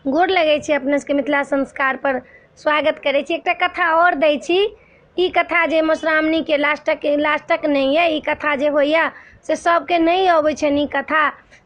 गोर लगै छी अपने सबके मिथिला संस्कार पर स्वागत करै छी। एकटा कथा आओर दै छी। ई कथा जे मधुश्रावणीके लास्टक नहि अइ, ई कथा जे होइए से सबके नहि अबै छनि ई कथा,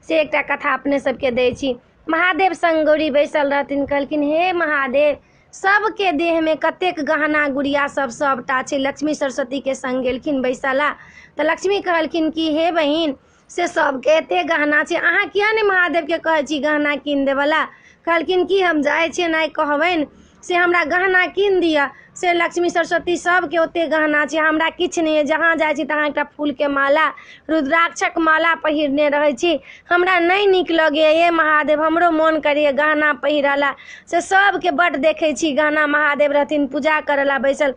से एकटा कथा अपने सबके दै छी। महादेव संग गौरी बैसल रहथिन, कहलखिन हे महादेव, सबके देहमे कतेक गहना गुड़िया सब सबटा छै। लक्ष्मी सरस्वतीके संग गेलखिन बैसला, तऽ लक्ष्मी कहलखिन कि हे बहिन, से सबके एते गहना छै, अहाँ किया नहि महादेवके कहै छी गहना कीन देबऽला? कहलखिन कि हम जाइ छियनि आइ कहबनि से हमरा गहना कीन दिअ। से लक्ष्मी सरस्वती सबके ओते गहना छै, हमरा किछु नहि अइ, जहाँ जाइ छी तहाँ एकटा फूलके माला, रुद्राक्षक माला पहिरने रहै छी, हमरा नहि नीक लगैए। हे महादेव, हमरो मोन करैए गहना पहिरऽ ला, से सबके बड्ड देखै छी गहना। महादेव रहथिन पूजा करऽ ला बैसल।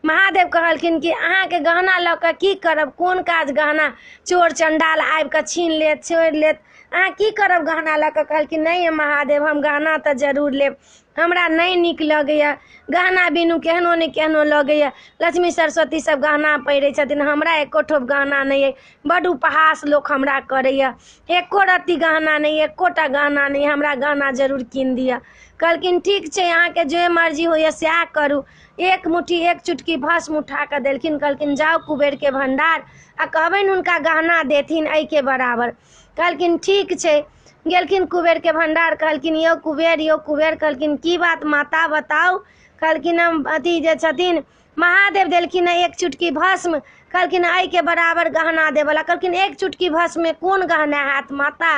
महादेव कहलखिन कि अहाँके गहना लऽ कऽ की करब, कोन काज गहना, चोर चण्डाल आबिकऽ छीन लेत, छोड़ि लेत, अहाँ की करब गहना लऽ कऽ? कहलखिन नहि महादेव, हम गहना तऽ जरूर लेब, हमरा नहि नीक लगैए गहना बिनु, केहनो ने केहनो लगैए। लक्ष्मी सरस्वती सब गहना पहिरै छथिन, हमरा एको ठोप गहना नहि अइ, बड्ड उपहास लोक हमरा करैए, एको रत्ती गहना नहि, एकोटा गहना नहि, हमरा गहना जरूर कीन दिअ। कहलखिन ठीक छै, अहाँके जे मर्जी होइए सएह करू। एक मुट्ठी एक चुटकी भस्म उठा कऽ देलखिन, कहलखिन जाउ कुबेरके भण्डार आ कहबनि हुनका गहना देथिन एहिके बराबर। कहलखिन ठीक छै। गेलखिन कुबेरके भण्डार, कहलखिन यौ कुबेर, यौ कुबेर। कहलखिन की बात माता बताउ? कहलखिन हम अथी जे छथिन महादेव देलखिन हँ एक चुटकी भस्म, कहलखिन एहिके बराबर गहना देबऽला। कहलखिन एक चुटकी भस्ममे कोन गहना हैत माता,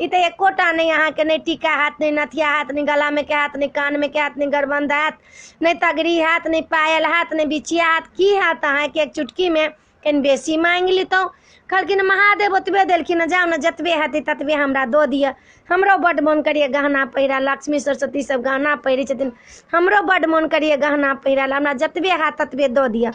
ई तऽ एकोटा नहि अहाँके, नहि टीका हैत, नहि नथिया हैत, नहि गलामे के हैत, नहि कानमे के हैत, नहि गरबन्ध हैत, नहि तगड़ी हैत, नहि पायल हैत, नहि बिछिया हैत, की हैत अहाँके एक चुटकीमे, कनि बेसी माँगि लितहुँ। कहलखिन महादेव ओतबे देलखिन हँ, जाउ ने जतबे हेतै ततबे हमरा दऽ दिअ, हमरो बड्ड मोन करैए गहना पहिरऽ, लक्ष्मी सरस्वती सब गहना पहिरै छथिन, हमरो बड्ड मोन करैए गहना पहिरऽ, हमरा जतबे हैत ततबे दऽ दिअ।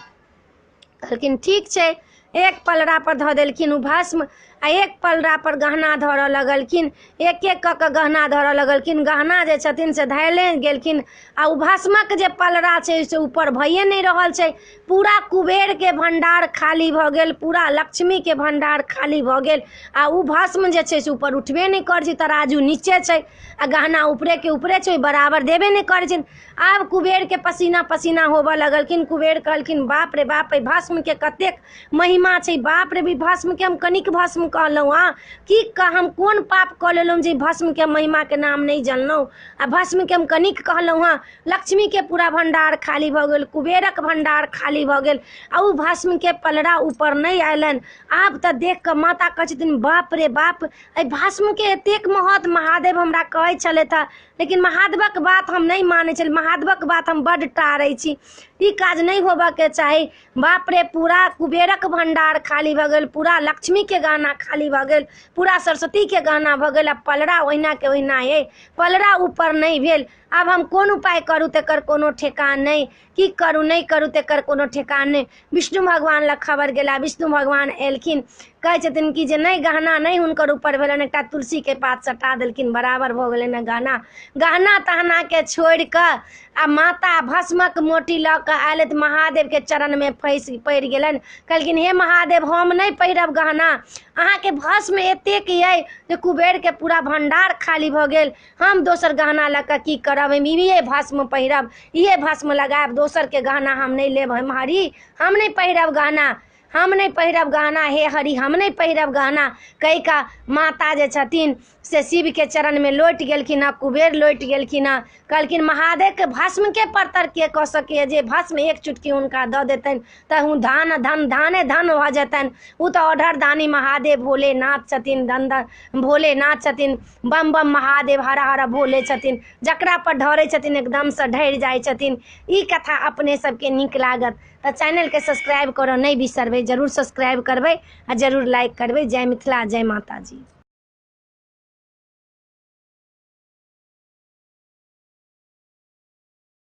कहलखिन ठीक छै। एक पलड़ापर धऽ देलखिन ओ भस्म आ एक पलड़ापर गहना धरऽ लगलखिन, एक एक कऽ कऽ गहना धरऽ लगलखिन। गहना जे छथिन से धैले गेलखिन आ ओ भस्मक जे पलड़ा छै से ऊपर भइए नहि रहल छै। पूरा कुबेरके भण्डार खाली भऽ गेल, पूरा लक्ष्मीके भण्डार खाली भऽ गेल आ ओ भस्म जे छै से ऊपर उठबे नहि करै छै, तराजू नीचे छै आ गहना ऊपरेके ऊपरे छै, बराबर देबे नहि करै छै। आब कुबेरके पसीना पसीना होबऽ लगलखिन। कुबेर कहलखिन बाप रे बाप, एहि भस्मके कतेक महिमा छै, बाप रे, भस्मके हम कनिक भस्म कहलहुँ हँ, की हम कोन पाप कऽ लेलहुँ जे भस्मके महिमाके नाम नहि जनलहुँ आ भस्मके हम कनिक कहलहुँ हँ। लक्ष्मीके पूरा भण्डार खाली भऽ गेल, कुबेरक भण्डार खाली भऽ गेल आ ओ भस्मके पलड़ा ऊपर नहि अयलनि। आब तऽ देख कऽ माता कहै छथिन बाप रे बाप, एहि भस्मके एतेक महत्व महादेव हमरा कहै छलथि हँ, लेकिन महादेवक बात हम नहि मानै छली, महादेवक बात हम बड्ड टारै छी, ई काज नहि होबऽके चाही। बाप रे, पूरा कुबेरक भण्डार खाली भऽ गेल, पूरा लक्ष्मीके गहना खाली भऽ गेल, पूरा सरस्वतीके गहना भऽ गेल आ पलड़ा ओहिनाके ओहिना अइ, पलड़ा ऊपर नहि भेल। आब हम कोन उपाय करू तकर कोनो ठेकान नहि, की करू नहि करू तकर कोनो ठेकान नहि। विष्णु भगवान लग खबर गेला, विष्णु भगवान एलखिन, कहै छथिन कि जे नहि गहना नहि हुनकर ऊपर भेलनि, एकटा तुलसीके पात सटा देलखिन, बराबर भऽ गेलनि गहना। गहना तहनाके छोड़िकऽ आ माता भस्मक मोटी लऽ कऽ आयलथि, महादेवके चरणमे फँसि पड़ि गेलनि। कहलखिन हे महादेव, हम नहि पहिरब गहना, अहाँके भस्म एतेक अइ जे कुबेरके पूरा भण्डार खाली भऽ गेल, हम दोसर गहना लऽ कऽ की करब, हम इहे भस्म पहिरब, इहे भस्म लगायब, दोसरके गहना हम नहि लेब, हम हरि हम नहि पहिरब गहना, हम नहि पहिरब गहना, हे हरि हम नहि पहिरब गहना। कहि कऽ माता जे छथिन से शिवके चरणमे लौटि गेलखिन हँ, कुबेर लौटि गेलखिन हँ। कहलखिन महादेवके भस्मके परतर के कऽ सकैए, जे भस्म एक चुटकी हुनका दऽ देतनि तऽ ओ धान धन धाने धन भऽ जेतनि। ओ तऽ औढरदानी महादेव भोलेनाथ छथिन, धन धन भोलेनाथ छथिन, बम बम महादेव हर हर भोले छथिन, जकरा पर ढरै छथिन एकदमसँ ढरि जाइ छथिन। ई कथा अपने सबके नीक लागत तऽ चैनलके सब्सक्राइब करऽ नहि बिसरबै, जरूर सब्सक्राइब करबै आ जरूर लाइक करबै। जय मिथिला, जय माताजी।